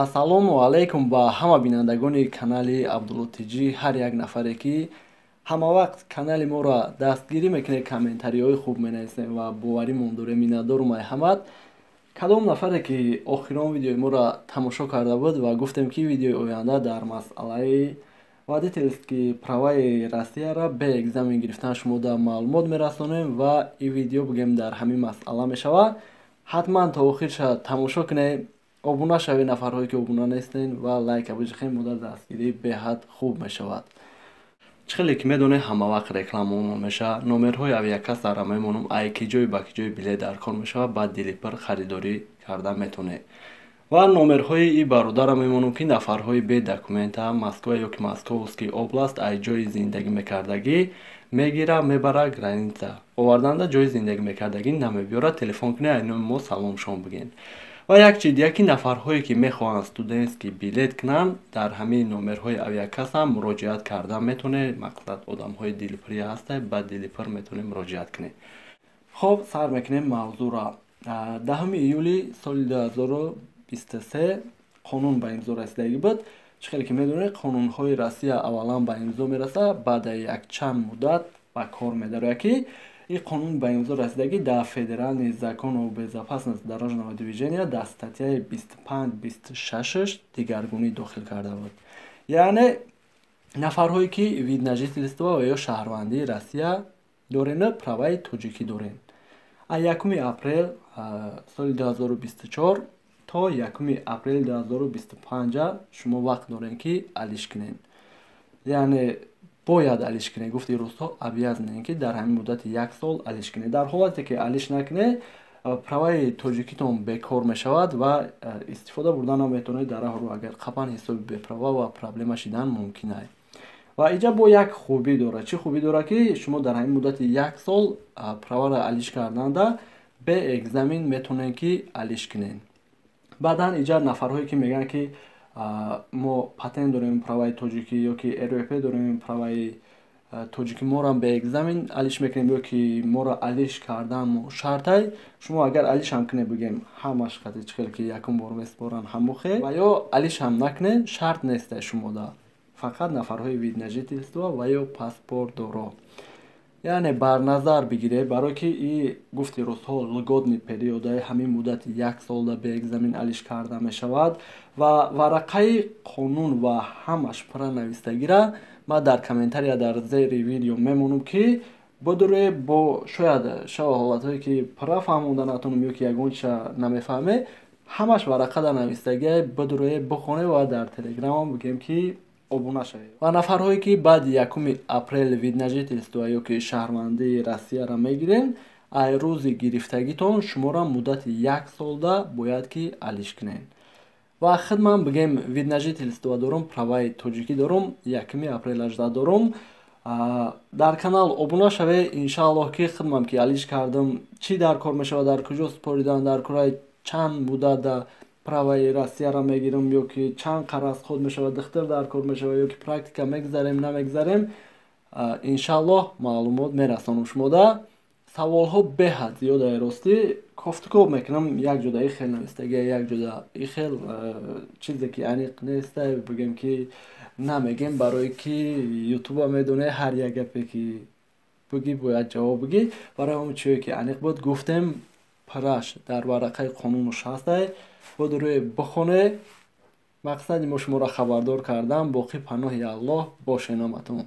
Ассалому алайкум ба ҳама бинандагони канали Абдулло Тҷ, ҳар як нафаре, ки ҳама вақт канали моро дастгирӣ мекунед, комментариҳои хуб менависем ва боваримон дорем, миннатдорум ай ҳамат. Кадом нафаре, ки охирон видеои моро тамошо карда буд ва гуфтем, ки видеои оянда дар масъалаи водительский праваи Россияро бе экзамен гирифтан шумо дар маълумот мерасонем ва ин видео, бигем, дар ҳамин масъала мешавад. Ҳатман то охирша тамошо кунед, обуна шавед, нафарҳое ки обуна нестен, ва лайка биҷихед, модар дастгирӣ беҳад хуб мешавад. Чӣ хеле ки медонед, ҳама вақт рекламаомон мешавад, номерҳои авиакассара мемонам. Ай ки ҷои ба ки ҷои билет дар кор мешавад, ба дилипир харидорӣ карда метавонед. Ва номерҳои и бародара мемонам, ки нафарҳои бе документа Москва ё ки Московский область ай ҷои зиндагӣ мекардагӣ мегира, мебара граница оварданда, ҷои зиндагӣ мекардагӣ намебиёрад. Телефон кунед, ай номи мо саломшон бигӯед. Ва як чи дигар, ки нафарҳое ки мехоҳанд студентский билет кунанд, дар ҳамин номерҳои авиакасса муроҷиат карда метавонед. Мақсад, одамҳои дилпирӣ ҳастед, ба дилипир метавонед муроҷиат кунед. Хоб, сар мекунем мавзӯъро. 10 июли соли 2023 қонун ба имзо расидагӣ буд. Чӣ хеле ки медонед, қонунҳои Россия аввалан ба имзо мерасад, баъда якчанд муддат ба кор медарояд, ки ин қонун ба имзо расидагӣ дар Федеральный закон о безопасности дорожного движения дар статьяи 25, 26 дигаргунӣ дохил карда буд. Яъне нафарҳое ки вид на жительство ва ё шаҳрвандии Россия дорену праваи тоҷикӣ дорен, аз 1 апрел соли 2024 то 1 апрели 2025 шумо вақт дорем, ки алиш кунед. Яъне бояд алиш кунед, гуфти рӯзҳо, обязанем, ки дар ҳамин муддати як сол алиш кунед. Дар ҳолате ки алиш накунед, праваи тоҷикитон бекор мешавад ва истифода бурдан наметавонед дар раҳро. Агар қапан, ҳисоби беправа ва проблема шидан мумкин аст. Ва иҷа бо як хубӣ дорад. Чӣ хубӣ дорад? Ки шумо дар ҳамин муддати як сол праваро алиш карданда бе экзамен метавонед, ки алиш кунед. Баъдан иҷа нафарҳое ки мегӯянд, ки мо патент дорем, праваи тоҷикӣ ё ки РВП дорем, праваи тоҷикӣ, морам бе экзамен алиш мекунем ё ки моро алиш кардан шартай. Шумо агар алишам кунед, бигем, ҳамаш қати чӣ хел ки якум бор месупоранд, ҳамохе, ва ё алишам накунед, шарт нестай шумода. Фақат нафарҳои вид на жительство ва ё паспортдоро, яъне бар назар бигиред, барое ки и гуфти рӯзҳо льготный периодаи ҳамин муддати як солда бе экзамен алиш карда мешавад. Ва варақаи қонун ва ҳамаш пурра навистагира ман дар комментария дар зери видео мемонам, ки бидуре бо шояд шава ҳолатҳое ки пурра фаҳмонда натонам ё ки ягонча намефаҳме, ҳамаш варақа дар навистагия, бидуре бихоне. Ва дар Телеграмам бигем, ки обуна шавед. Ва нафарҳое ки баъди 1 апрел вид на жительство ё ки шаҳрвандии Россияро мегирен, ай рӯзи гирифтагитон шуморо муддати як солда бояд ки алиш кунед. Ва хидман, бигем, вид на жительство дорум, праваи тоҷикӣ дорум, 1 апрел ажда дорум. Дар канал обуна шавед. Иншааллоҳ, ки хидмам ки алиш кардам, чӣ дар кор мешавад, дар куҷо супоридан дар кораи, чанд муддат праваи Россияро мегирам ё ки чанд қараз худ мешавад, духтур дар кор мешавад ё ки практика мегзарем, намегзарем, иншааллоҳ маълумот мерасонам шумода. Саволҳо беҳад зиёдае, ростӣ кофтукоб мекунам, як ҷода и хел навистагия, як ҷода и хел, чизе ки аниқ неста, бигем ки намегем, барое ки Ютуба медоне, ҳар як гапе ки бигӣ, бояд ҷавоб бигӣ. Барои ҳамон чие ки аниқ буд, гуфтем, пурраш дар варақаи қонунуш ҳастай, бодурӯе бихоне. Мақсади мо шуморо хабардор кардан. Боқӣ паноҳи Аллоҳ бошенаматон.